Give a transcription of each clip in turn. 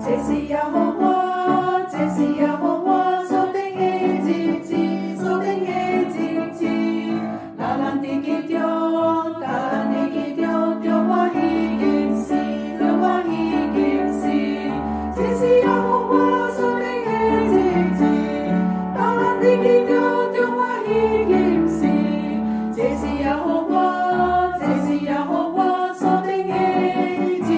這是耶和華，這是耶和華所定的日子，所定的日子。咱人佇其中，咱人佇其中，著歡喜禁食，著歡喜禁食。這是耶和華所定的日子，咱人佇其中，著歡喜禁食。這是耶和華，這是耶和華所定的日子。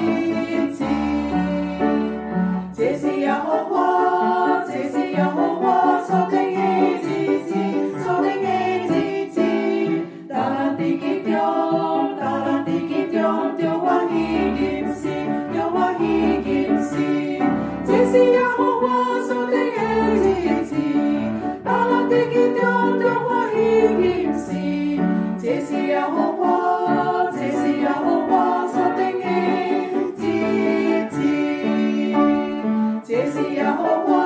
這是耶和華，這是耶和華所定的日子，所定的日子。咱人佇其中，咱人佇其中，著歡喜禁食，著歡喜禁食。這是耶和華所定的日子，咱人佇其中，著歡喜禁食。這是耶和華，這是耶和華所定的日子。這是耶和華。